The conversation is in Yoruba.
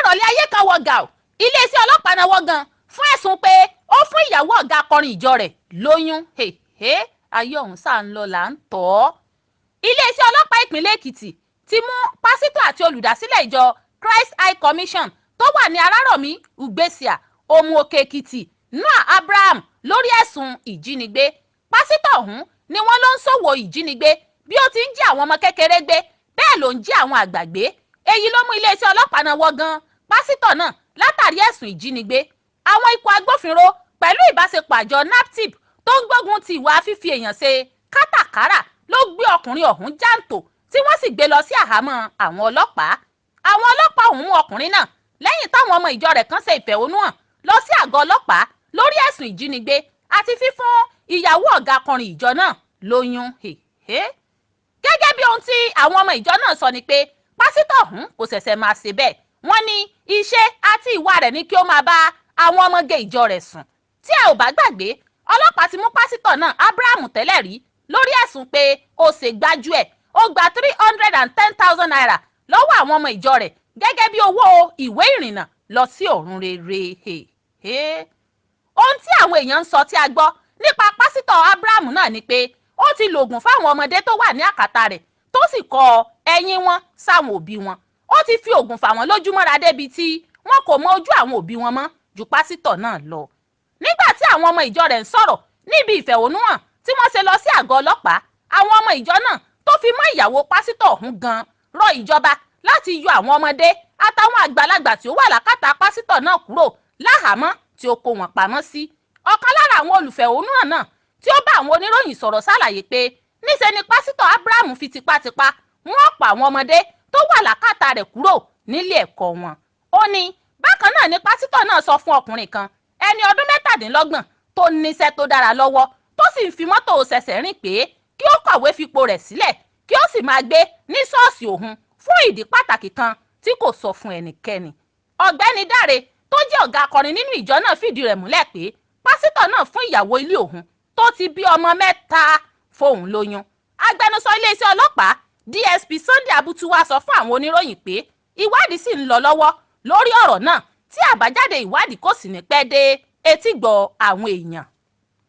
Ìrọ̀lẹ́ ayé kan wọ gàù, iléeṣẹ́ ọlọ́pàá náwó gan fún ẹ̀sùn pé ó fún ìyàwó ọ̀gá akọrin ìjọ rẹ̀ lóyún. Ayé ọ̀hún sáà ń lọ là ń tọ́ ọ́. Iléeṣẹ́ ọlọ́pàá ìpínlẹ̀ Èkìtì ti mú pásítọ̀ àti olùdásílẹ̀ ìjọ Christ High Commission tó wà ní Arárọ̀mí, Ugbẹ́síà, Òmù Òkè Èkìtì, Noah Abraham, lórí ẹ̀sùn ìjínigbé. Pásítọ̀ ọ̀hún ni wọ́n ló ń ṣòwò ìjínigbé. Bí ó ti ń jí àwọn ọmọ kékeré gbé, bẹ́ẹ̀ ló ń jí àwọn àgbà gbé. Èyí ló mú iléeṣẹ́ ọlọ́pàá náwó gan pásítọ̀ náà látàrí ẹ̀sùn ìjínigbé. Àwọn ikọ̀ agbófinró pẹ̀lú ìbáṣepọ̀ àjọ NAPTIP tó ń gbógun ti ìwà fífi èèyàn ṣe kátàkárà ló gbé ọkùnrin ọ̀hún jàǹtò, tí wọ́n sì gbé lọ sí àhámọ́ àwọn ọlọ́pàá. Àwọn ọlọ́pàá ọ̀hún mú ọkùnrin náà lẹ́yìn táwọn ọmọ ìjọ rẹ̀ kan ṣe ìfẹ̀hónúhàn lọ sí àgọ́ ọlọ́pàá lórí ẹ̀sùn ìjínigbé àti fífún ìyàwó ọ̀gá akọrin ìjọ náà lóyún. Gẹ́gẹ́ bí ohun tí àwọn ọmọ ìjọ náà sọ ni pé pásítọ̀ ọ̀hún kò ṣẹ̀ṣẹ̀ máa ṣe bẹ́ẹ̀. Wọ́n ní iṣẹ́ àti ìwà rẹ̀ ní kí ó máa bá àwọn ọmọge ìjọ rẹ̀ sùn. Tí ẹ ò bá gbàgbé, ọlọ́pàá ti mú pásítọ̀ náà, Abraham, tẹ́lẹ̀ rí lórí ẹ̀sùn pé ó ṣe gbájúẹ̀, ó gba ₦310,000 lọ́wọ́ àwọn ọmọ ìjọ rẹ̀ gẹ́gẹ́ bí owó ìwé ìrìnnà lọ sí ọ̀run rere. Ohun tí àwọn èèyàn ń sọ tí a gbọ́ nípa pásítọ̀ Abraham náà ni pé ó ti lògùn fáwọn ọmọdé tó wà ní àkàtà rẹ̀, tó sì kọ ẹ̀yìn wọn sáwọn òbí wọn. Ó ti fi oògùn fà wọ́n lójúmọ́ra débi tí wọn kò mọ ojú àwọn òbí wọn mọ́ ju pásítọ̀ náà lọ. Nígbà tí àwọn ọmọ ìjọ rẹ̀ ń sọ̀rọ̀ níbi ìfẹ̀hónúhàn tí wọ́n ṣe lọ sí àgọ́ ọlọ́pàá, àwọn ọmọ ìjọ náà tó fi mọ́ ìyàwó pásítọ̀ ọ̀hún gan rọ ìjọba láti yọ àwọn ọmọdé àtàwọn àgbàlagbà tí ó wà lákàtà pásítọ̀ náà kúrò láhàámọ́ tí ó kó wọn pamọ́ sí. Ọ̀kan lára àwọn olùfẹ̀hónúhàn náà tí ó bá àwọn oníròyìn sọ̀rọ̀ ṣàlàyé pé níṣe ni pásítọ̀ Abraham fi tipátipá mú ọ̀pọ̀ àwọn ọmọdé tó wà lákàtà rẹ̀ kúrò nílé ẹ̀kọ́ wọn. Ó ní bákan náà ni pásítọ̀ náà sọ fún ọkùnrin kan, ẹni ọdún 27, tó níṣẹ́ tó dára lọ́wọ́, tó sì ń fi mọ́tò ṣẹ̀ṣẹ̀ rìn, pé kí ó kọ̀wé fipò rẹ̀ sílẹ̀, kí ó sì máa gbé ní ṣọ́ọ̀ṣì òun fún ìdí pàtàkì kan tí kò sọ fún ẹnikẹ́ni. Ọ̀gbẹ́ni Dáre tó jẹ́ ọ̀gá akọrin nínú ìjọ náà fìdí rẹ̀ múlẹ̀ pé pásítọ̀ náà fún ìyàwó ilé òun tó ti bí ọmọ mẹ́ta fóun lóyún. Agbẹnusọ iléeṣẹ́ ọlọ́pàá, DSP Sunday Abutuwa, sọ fún àwọn oníròyìn pé ìwádìí sì ń lọ lọ́wọ́ lórí ọ̀rọ̀ náà, tí àbájáde ìwádìí kò sì ní pẹ́ dé etígbọ̀ àwọn èèyàn.